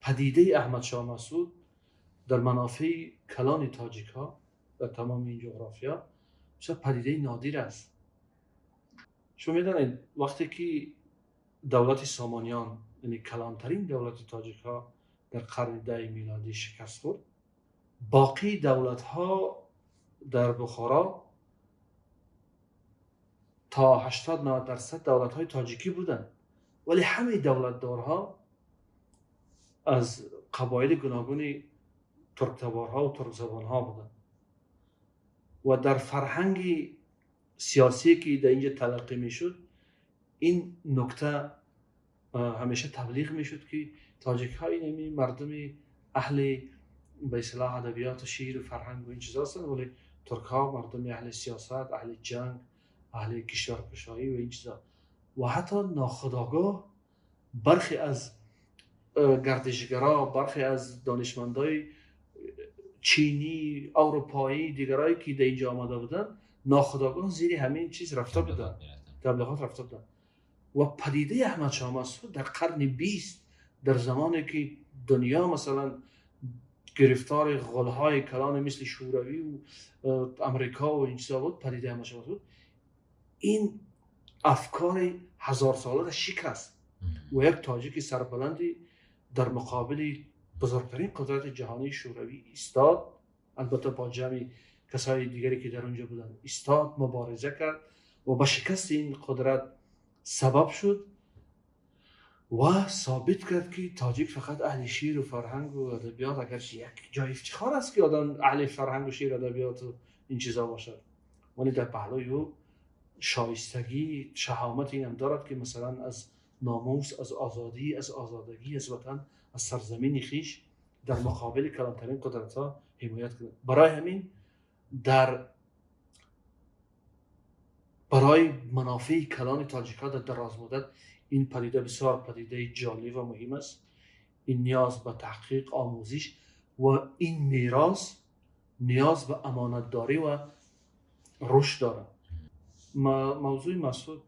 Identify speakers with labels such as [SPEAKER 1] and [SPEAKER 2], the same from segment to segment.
[SPEAKER 1] падидаи Аҳмадшоҳ Масъуд дар манофеи калони тоҷикҳо дар тамоми ин ҷуғрофия бисёр падидаи нодир аст. Шумо медонед, вақте ки давлати Сомониён, яъне калонтарин давлати тоҷикҳо, дар қарни 10 милодӣ шикаст хӯрд, боқии давлатҳо дар Бухоро то 80-90% давлатҳои тоҷикӣ буданд, вале ҳамаи давлатдорҳо аз қабоили гуногуни турктаборҳо ва туркзабонҳо буданд ва дар фарҳанги сиёсие ки дар инҷа талаққӣ мешуд, ин нукта ҳамеша таблиғ мешуд, ки тоҷикҳо инами мардуми аҳли, ба истилоҳ, адабиёту шеъру фарҳанг ва ин чизо ҳастанд, вале туркҳо мардуми аҳли сиёсат, аҳли ҷанг, аҳли кишваркушоӣ ва ин чизо. Ва ҳатто нохудогоҳ бархе аз гардишгаро, бархе аз донишмандои чинӣ, аврупоӣ, дигарое ки дар инҷо омада буданд, нохудогоҳ зери ҳамин чиз рафта буданд, таблиғот рафта буданд. Ва падидаи Аҳмадшоҳ Масъуд дар қарни 20, дар замоне ки дунё, масалан, гирифтори ғулҳои калоне мисли Шӯравӣ Амрико ва ин чизо буд, падидаи Аҳмадшоҳ Масъуд ин афкори ҳазорсоларо шикаст ва як тоҷики сарбаланди дар муқобили бузургтарин қудрати ҷаҳонии Шӯравӣ истод, албатта бо ҷамъи касои дигаре ки дар онҷо буданд, истод, мубориза кард ва ба шикасти ин қудрат сабаб шуд ва собит кард, ки тоҷик фақат аҳли шеъру фарҳангу адабиёт, агарчи як ҷои ифтихор аст, ки одам аҳли фарҳангу шеър, адабиёту ин чизо бошад, вале дар паҳлӯи ӯ шоистагӣ, шаҳомати инам дорад, ки масалан аз номус, аз озодӣ, аз озодагӣ, аз ватан, аз сарзамини хиш дар муқобили калонтарин қудратҳо ҳимоят кунад. Барои ҳамин дар барои манофеи калони тоҷикҳо дар дарозмуддат ин падида бисёр падидаи ҷолиб ва муҳим аст. Ин ниёз ба таҳқиқ, омӯзиш ва ин мерос ниёз ба амонатдорӣ ва рушд дорад. Мавзӯи Масъуд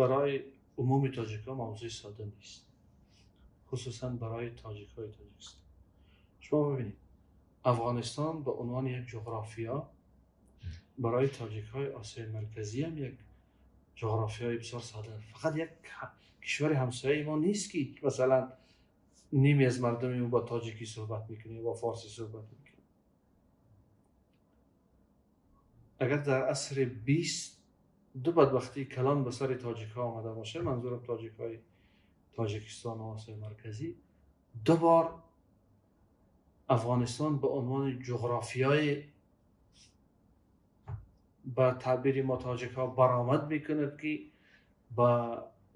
[SPEAKER 1] барои умуми тоҷикҳо мавзӯи сода нест, хусусан барои тоҷикҳои Тоҷикистон. Шумо бибинед, Афғонистон ба унвони як ҷуғрофиё барои тоҷикҳои Осиёи Марказӣ ҳам як ҷуғрофиёи бисёр сода, фақат як кишвари ҳамсояи мо нест, ки масалан ниме аз мардуми мо бо тоҷикӣ суҳбат мекунем, бо форсӣ суҳбат мекунем. Агар дар асри 20 ду бадбахтии калон ба сари тоҷикҳо омада бошад, манзурам тоҷикҳои Тоҷикистон ва Осиёи Марказӣ, ду бор Афғонистон ба унвони ҷуғрофиёи ба таъбири мо тоҷикҳо баромад мекунад, ки ба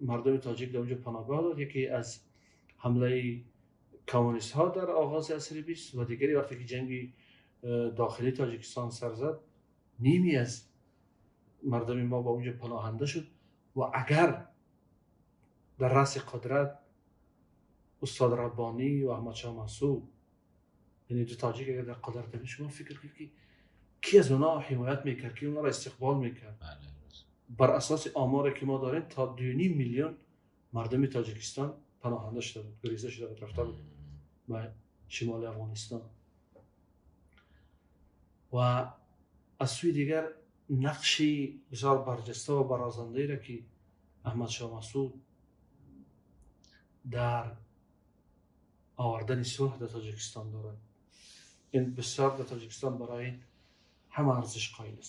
[SPEAKER 1] мардуми тоҷик дар онҷо паноҳгоҳ дод. Яке аз ҳамлаи коммунистҳо дар оғози асри 20 ва дигаре вақте ки ҷанги дохилии Тоҷикистон сар зад, ниме аз мардуми мо ба онҷо паноҳанда шуд. Ва агар дар раъси қудрат устод Раббонӣ ва Аҳмадшоҳ Масъуд, яъне ду тоҷик, агар дар қудрат буданд, шумо фикр кунед, ки кӣ аз онҳо ҳимоят мекард, кӣ онҳоро истиқбол мекард? Бар асоси оморе ки мо дорем, то 2,5 миллион мардуми Тоҷикистон паноҳанда шуда буд, гуреза шуда буд, рафта буд ба шимоли Афғонистон. Ва аз сӯи дигар нақши бисёр барҷаста ва барозандаеро, ки Аҳмадшоҳ Масъуд дар овардани сулҳ дар Тоҷикистон дорад, ин бисёр дар Тоҷикистон барои ҳама арзиш қоил аст.